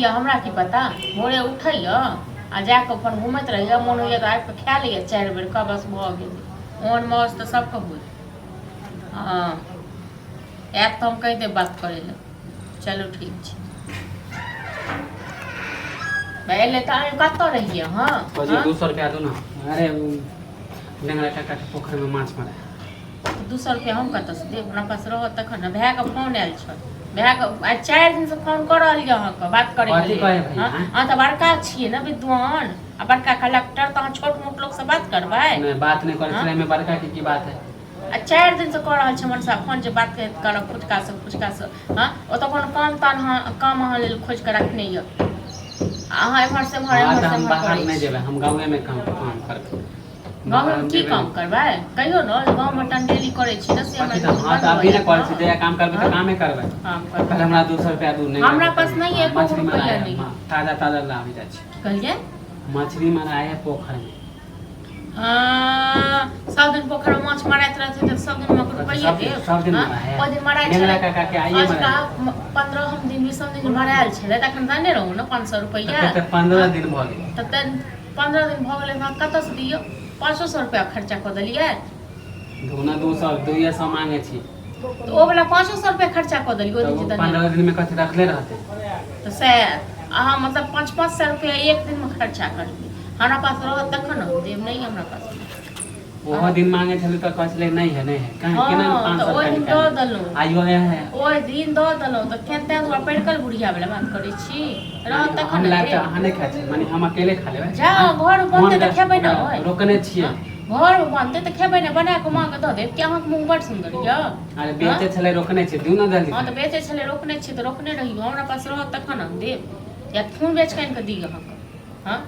दैया हमरा की पता। भोरे उठैया आ जा कऽ अपन घुमैत रहैया, मोन होइया तऽ आबि कऽ खा लैया 4 बेर कऽ, बस भऽ गेलै। ओहन मौज तऽ सबके होइ। हँ, आयत तऽ हम कहि देब बात करै लए। चलू ठीक छै। एलै तऽ अहाँ कतऽ रहियै? हँ कहै हँ? 200 रुपया दू ने। अरे नेंगरा काका के पोखरि में माछ मारे। 200 रुपया हम कतऽसँ देब? हमरा पास रहत तखन ने। भायके फोन आयल छल, भायके आइ 4 दिनसँ फोन कऽ रहल यऽ अहाँके बात करैके कथी लेल। कहै भैया? हँ, अहाँ तऽ बड़का छियै ने विद्वान आ बड़का कलेक्टर, तऽ अहाँ छोट मोट लोकसँ बात करबै? नहि, बात नहि करै हँ? छलै, एहिमे बड़का के की बात है? आ 4 दिनसँ कऽ रहल छै मनसा फोन जे बात करब फुचकासँ फुचकासँ। हँ, ओतऽ कोनो काम ताम अहाँ काम अहाँ लेल खोजि कऽ रखने यऽ, अहाँ एम्हर से एम्हर हँ एम्हर तऽ से हम एम्हर बाहर करै नहि छी। जेबै, हम गाँवेमे काम काम करबै। गाँवमे बाहर की जेबै काम नहि। करबै? कहियौ ने। गाँवमे टंडेली करै छी ने, से हमरा कथी तऽ? नीक हँ, बन्द तऽ भऽ अभी नहि जायत करै छी, ने। जहिया काम करबै तऽ हँ, कामे करबै। काम करबै। पहिले हमरा 200 रुपया दू। नहि हमरा पास नहि एको मछली रुपैआ मराए नहि। ताजा ताजा लाबि जाइ छी। की कहलियै? मछली मराए है पोखरिमे। हँ, सब दिन पोखरिमे माछ मारैत रहतै तऽ सब दिन मक रुपैए सब दिन देब? सब दिन हँ, मराए है। ओहि दिन मराइ नेंगरा छलै काका के आइए अजुका मराए। 15हम दिन 20म दिन मरायल छलै, तखन देने रहू ने 500 तऽ रुपैआ। कते 15 हँ, दिन भऽ गेल। तऽ 15 दिन भऽ गेलै, तऽ कतऽसँ दियौ? 500 रुपैआ खर्चा कऽ देलियै। दुना 200, 200 मांगे छी। तऽ ओ वला 500 रुपैआ खर्चा कऽ देलियै ओहि तऽ दिन जे ओ देने। 15 दिनमे कथी रखले रहतै? तऽ सएह अहाँ मतलब 500-500 रुपैआ एक दिनमे खर्चा करबै। हमरा पास रहत तखन ने हम देब। नहि, हमरा पास ओहो दिन मांगे छलै तऽ कहै छलै नहि है, नहि है। कहाँ केना? हँ, पाँच तऽ सए ओहि रुपया दिन निकालि दऽ देलहुँ। आइयो है। ओहि दिन दऽ देलहुँ तऽ फेर ताहि दुआरे पड़िकल बुढ़िया वला बात करै छी। रहत तखन हम ने लायब तऽ देब। अहाँ नहि खाइ छी, माने हम अकेले खा लेबै। जाउ, घर बनतै तऽ खेबै ने ओहि। रोकने छियै। हँ, घरमे बनतै तऽ खेबै ने, बना कऽ माँके दऽ देब कि अहाँके मुँह बड़ सुन्दर यऽ। अरे बेचै छलै, रोकने छियै, दियौ ने जल्दी। हँ, तऽ बेचै छलै, रोकने छियै तऽ रोकने रहियौ। हमरा पास रहत तखन हम देब, या फोन बेच कऽ आनि कऽ दी अहाँके? हँ,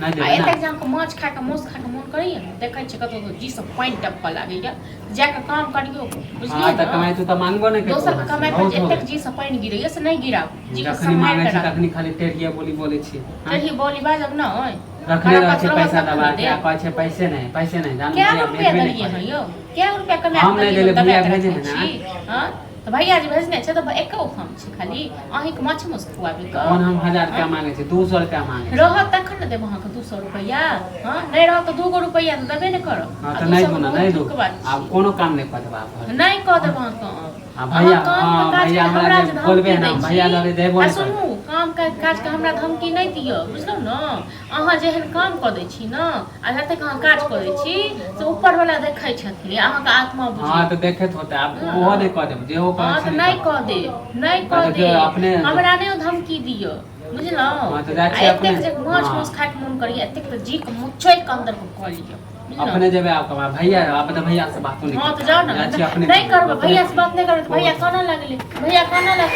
नहि आ देबै ने? एतेक जे अहाँके माछ खाके मासु खाके मोन करैया ने, देखै छियै कतौ जी सब पानि टपकऽ लागैया, जाकऽ काम करियौ। हँ बुझलियै तऽ ने? कमाइ तू तऽ मांगबो नहि करितौ दोसरके अहाँसँ कमाइ पर बहुत जे हो एतेक गेल। जी से पानि गिरैया से नहि गिराबू, जीके जखनी सम्हारि मांगे कऽ छी राखू। तखनी खाली टेढ़िये बोली बोलै छी। हँ? टेढ़ी बोली बाजब नहि। रखने हमरा रहै पास छै रहत पैसा तखन दबा ने के आ देब। कहै छै पैसे नहि, पैसे नहि। जान कए भैया रुपया भेजबे नहि देलियै करै। हँ यौ? कए रुपया कमा हम कऽ नहि देलियै? देलियै, हम दबा भैया कऽ भेजे रखने है ने। छी। हँ, तऽ भैया जे भेजने छै तऽ एको काम छै खाली अहीँके माछ मासु खुआबैके? तऽ कोन हम 1000 रुपया हँ? मांगे छी? 200 रुपया मांगे छी। रहत तखन ने देब अहाँके 200 रुपैआ। हँ, नहि रहत तऽ 2 गो रुपैआ तऽ देबे ने करब। हँ आ तऽ दू नहि सए दू तऽ ने, बहुत नहि दू। दूरके बात आब छियै। कोनो काम नहि कऽ देब आब घरके। नहि कऽ देब अहाँके। आ अहाँ भैया कामके हँ काजके भैया हमरा हमरा जे जे बोलबै धमकी ने दै छी भैया लरे देबो आ नहि सुनू, करबै। काम काजके हमरा धमकी नहि दिअ, बुझलहुँ ने? अहाँ जेहन काम कऽ दै छी ने आ जतेक अहाँ काज कऽ दै छी से ऊपरवला देखै छथिन, अहाँके आत्मा हँ बुझै। तऽ देखैत होतै आब ओहो नहि कऽ देब, जेहो कहै हँ छी तऽ नहि नहि कऽ कऽ देब, नहि आ कऽ देखियौ देब। अपने हमरा नहि धमकी दिअ, बुझलहुँ? हँ तऽ जाइ आ छी अपने। एतेक जे माछ हँ मासु खायके मोन करैया एतेक तऽ जीके मुचोड़ि कऽ अन्दर कऽ लिअ, बुझलहुँ? अपने जेबै आब कमा भैया, आब तऽ भैया से बातो नहि हँ, तऽ करबै। जाउ ने। जाइ छी अपने नहि कमेबै, करबै अपने भैया से बात नहि करबै तऽ भैया बहुत। कानऽ लगलै, भैया कानऽ लगलै।